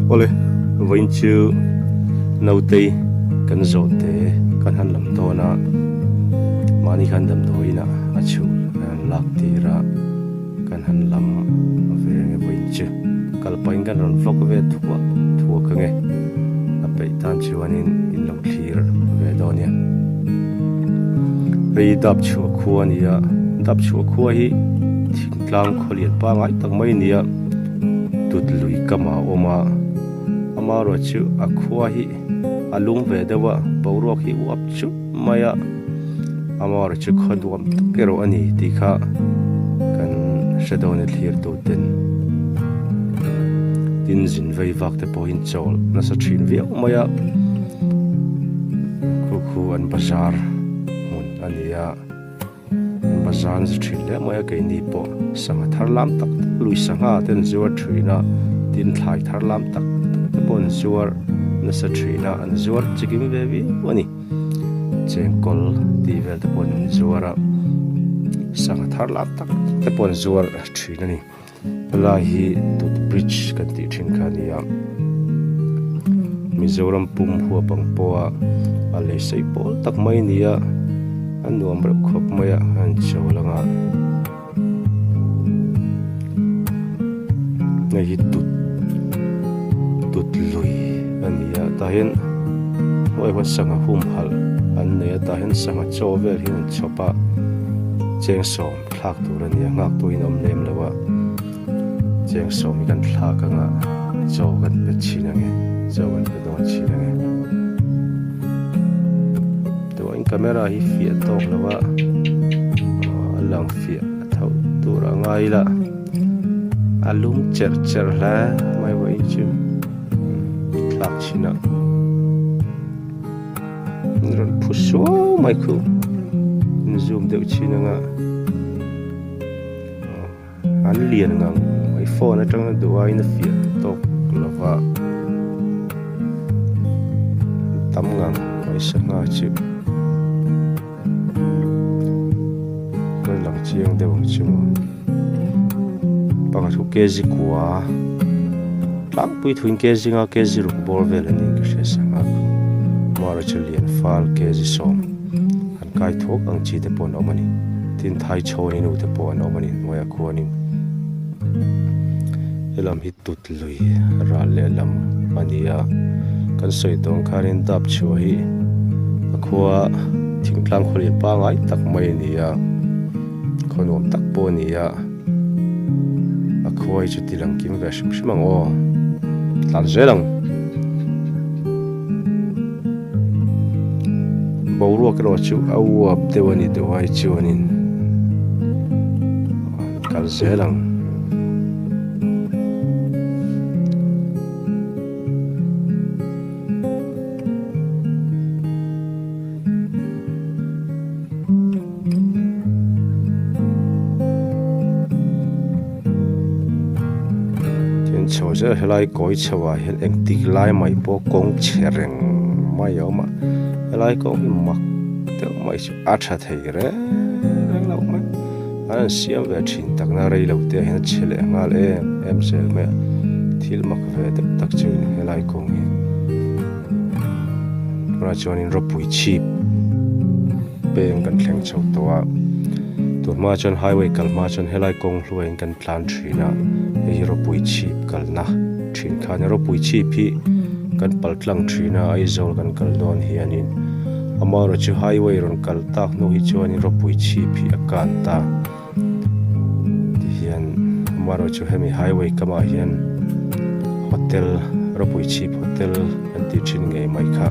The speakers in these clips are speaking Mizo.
Awle, vawiin chu nautei kan zawh te kan han lam dawn a, mahni khan damdawiin ah a chhul kan han lak tir a, kan han lam ve nge vawiin chu kal pahin kan rawn vlog ve thuah thuak ange, a peih tan chuanin in lo thlir ve dawn nia. Hei dap chhuah khua a ni a, dap chhuah khua hi thingtlang khawlian pangngai tak mai a ni a. Tut lui kam ah a awm a, amaherawh chu a khua hi a lum ve deuh a, boruak hi uap chup mai a, amaherawh chu khaw nuam tak erawh a ni tih kha kan hre dawn e thlir tu ten. Tin zin vei vak te pawhin chawl nasa thin viau mai a, khu khu an bazar hmun a ni a. Bazar an za thin hle mai a, keini pawh sangha thar lam tak tak lui sangha te an zuar thin a, tin thlai thar lam tak tak te pawh an zuar nasa thin a, an zuar chikim ve viau a ni. Chengkawl tih vel te pawh an zuar a, sangha thar lam tak tak te pawh an zuar thin a ni. Helai hi tut bridge kan tih thin kha a ni a, Mizoram pum huap ang pawha a lei sei pawl tak mai a ni a, a nuam reuh khawp mai a a inchawl ang a, hei hi tut tut lui a ni a tah hian hnuaiah hian sangha humhalh an nei a tah hian sangha chaw vel hi an chhawp a cheng sawm. Thlak tur a nia, nghak tuin awm lem lo a, cheng sawm hi kan thlak ang a, chaw kan pe chhin ang e, chaw kan pe dawn chhin ang e. Tuahin camera hi fiah tawk lo a, a lang fiah a tho tur a ngai ila, a lum cherh cherh hle mai vawiin chu thlak chhin a. Rawn phu suau mai khu in zoom deuh chin anga an lian ngang mai phone atanga duh aiin a fiah tawk lova tam ngang mai sangha chu rawn lang chiang deuh ang chu maw pakhat khu kg kua tlangpui thuin kg nga kg ruk bawr vel a niin ka hria sangha khu mara chu lian fal kg sawm an kai thawk ang chi te pawh an awm a ni tin thai chhawni nu te pawh an awm a ni hnuaiah khuanin helam hi tut lui ral lehlam a ni a kan sawi tawh ang khanin dap chhuah hi a khua thingtlang khawlian pangngai tak mai a ni a khaw nuam tak pawh a ni a a khua hi chu ti lang kim ve hrim hrim ang aw tlan zel ang boruak erawh chu a uap deuh a ni deuh ai chuanin kal zel ang. Tin chho zel helai kawi chho ah hian engtik lai mai pawh kawng chhe reng mai a awm a helai kawng hi mak deuh mai chu a tha thei reng reng loh mai an han siam ve thin tak na rei lo te ah hian a chhe leh nghal em em zel mai a thil mak ve deuh tak chu helai kawng hi tunah chuanin rawpui chhip peng kan thleng chho tawh a tun hma chuan highway kal hma chuan helai kawng hluaiin kan tlan thin a hei hi rawpui chhip kalna thin kha a ni rawpui chhip hi kan pal tlang thin a Aizawl kan kal dawn hianin amaherawhchu highway rawn kal tak hnu hi chuanin rawpui chhip hi a kan ta tihian amaherawhchu hemi highway kamah hian hotel rawpui chhip hotel an tih thin ngei mai kha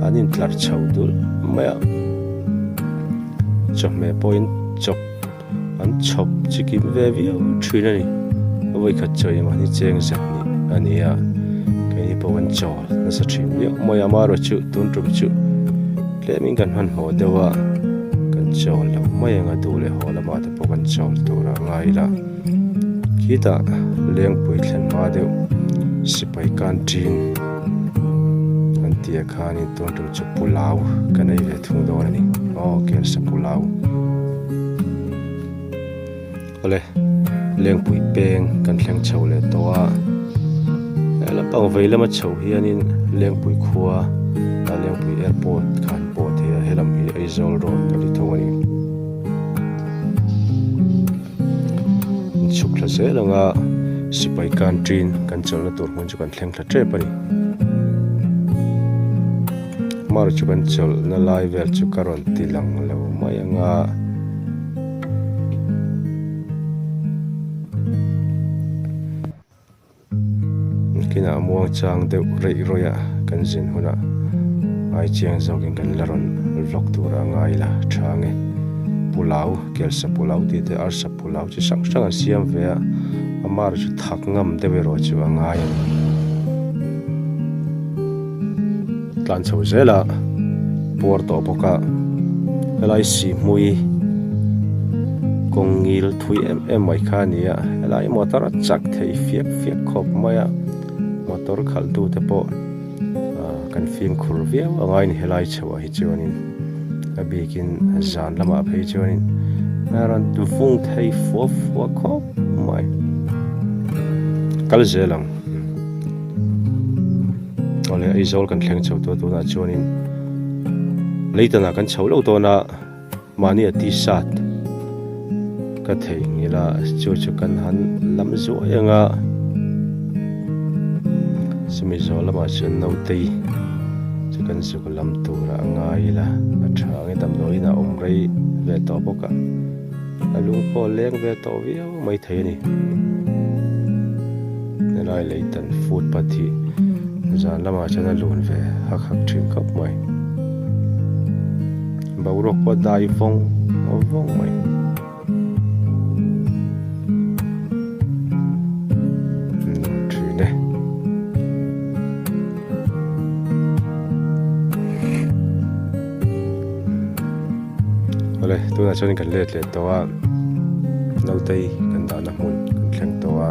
an intlar chho dul mai a chawhmeh pawhin chawp an chhawp chi kim ve viau thin a ni a vawikhat chaw emaw hi cheng zat nih a ni a keini pawh kan chawl nasa thin viau mai a amaherawhchu tun tum chu tlemin kan hmanhmawh deuh a kan chawl loh mai ang a duh leh haw lamah te pawh kan chawl tur a ngai ila khitah lengpui thlen hma deuh sipai canteen an tih ah khanin tun tum chu pulao kan ei ve thung dawn a ni aw kelsa pulao awle lengpui peng kan thleng chho leh tawh a helam. Pang vei lama chhoh hianin Lengpui khua ah Lengpui airport kha an pawh thei a, helam hi Aizawl road a ni thung a ni. An chhuk thla zel ang a, sipai canteen kan chawlhna tur hmun chu kan thleng thla tep a ni. Mar chu kan chawlhna lai vel chu ka rawn ti lang lo mai ang a. Kinah muang chang deuh reih rawih a kan zin hunah ai chiang zawkin kan la rawn vlog tur a ngai la tha nge. Pulau, kelsa pulau tih te arsa pulau chi hrang hrang an siam ve a, a mar chu thak ngam deuh erawh chu a ngai a ni. Tlan chho zel a, puar tawh bawk a, helai sihhmui kawng ngil thui em em mai kha a ni a, helai motor a chak thei fiak fiak khawp mai a, motor khalh tu te pawh ah kan fimkhur viau a ngai a ni helai chho ah hi chuanin a bikin zan lamah phei chuanin a rawn vung thei fua fua khawp mai kal zel ang. Awle Aizawl kan thleng chho tawh tunah chuanin Leitanah kan chho lo dawn a mahni a t-shirt ka theihnghilh a chu chu kan han lam zuai ang a chumi zawh lamah chuan nautei chu kan zuk lam tur a ngai ila a tha ang e damdawiin a awm rei ve tawh bawk a a lung pawh a leng ve tawh viau maithei a ni. Helai leitan footpath hi zan lamah chuan a lun ve hak hak thin khawp mai. Boruak pawh a dai vawng vawng mai. Nuam thin e. Awle tunah chuan kan let leh tawh a nautei kan dahna hmun kan thleng tawh a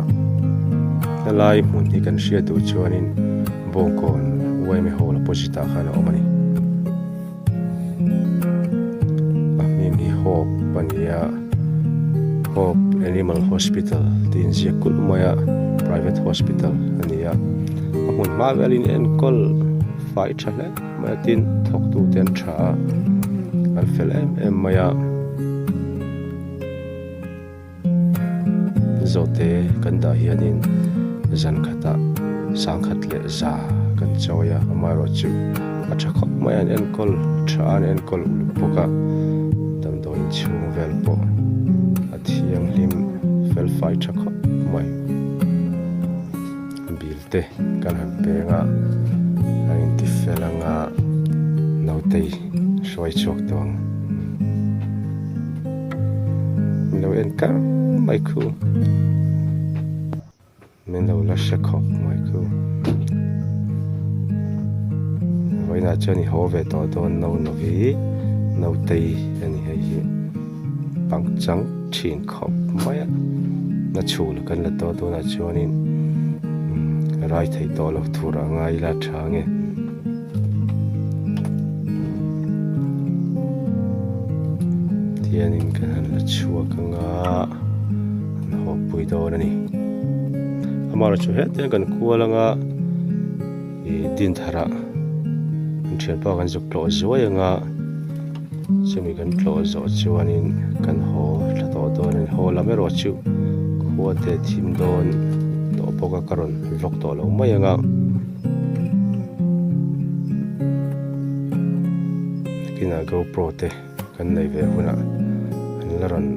helai hmun hi kan hriat duh chuanin Bawngkawn yma hall opposite ah khan a awm a ni a hming hi Hope a ni a Hope Animal Hospital tih inziak kulh mai a private hospital a ni a a hmun hma velin enkawl fai tha hle. Mai a tin thawktu te an tha a, an fel em em mai a. Zawhte kan dah hianin zan khatah sangkhat leh za kan chawi a, amaherawhchu a tha khawp mai a, an enkawl tha a, an enkawl uluk bawk a, damdawi inchhung vel pawh a thianghlim fel fai tha khawp mai. Bil te kan han peng a, an inti fel anga nautei hruai chhuak tawh ang. Min lo en kar mai khu. Min lo la hre khawp mai khu. Vawiinah chuan i haw ve tawh dawn no novi nautei a ni hei hi pangchang thin khawp mai a na chhul kan la tawh tunah chuanin rai thei tawh lo tur a ngai ila tha nge tihianin kan han la chhuak anga an haw pui dawn a ni amaherawhchu hetiang kan kual anga ih dinthar ah an thianpa kan zuk tlawh zuai anga. Chumi kan tlawh zawh chuanin kan haw thla tawh dawn a ni. Haw lam erawh chu khua te thim dawn tawh bawk a ka rawn vlog tawh lo mai ang a. Nakinah GoPro te kan nei ve hunah an la rawn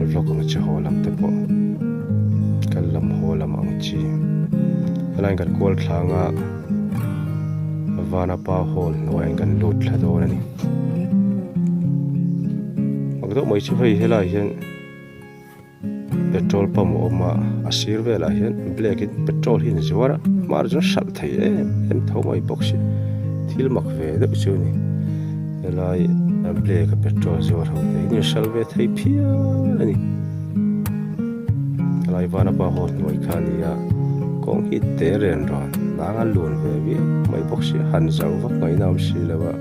vlog ang che haw lam te pawh kan lam haw lam ang chi. Helaiin kan kual thlang a. Vanapa hall hnuaiah kan lut thla dawn a ni. Mak deuh mai chu hei helaiah hian petrol pump a awm a, a sir velah hian black in petrol hi an zuar a, hmar chuan hralh thei em em tho mai bawk si thil mak ve deuh chu a ni. Helai black a petrol zuar ho te hi an hralh ve thei phian a ni. Helai Vanapa hall hnuai kha a ni a, kawng hi te ren rawn nang a lun ve viau mai bawk si a, han zo vak ngaihna a awm si lo a.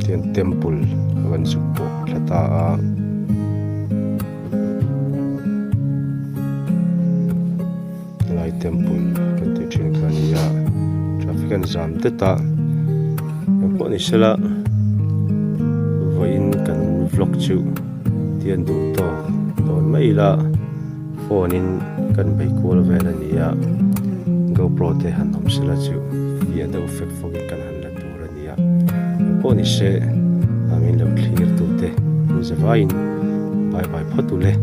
Tihian temple a kan zuk pawh thla ta a. Temple kan tih thin kha a ni a, traffic an zam det a, engpawh ni sela vawiin kan vlog chu tian duh tawk dawn mai ila phone in kan bei kual vel a ni a, GoPro te han awm sela chu fiah deuh fek fawk in kan han la tur a ni a, engpawh ni se a min lo thlir tute in zavaiin bye bye phawt u le.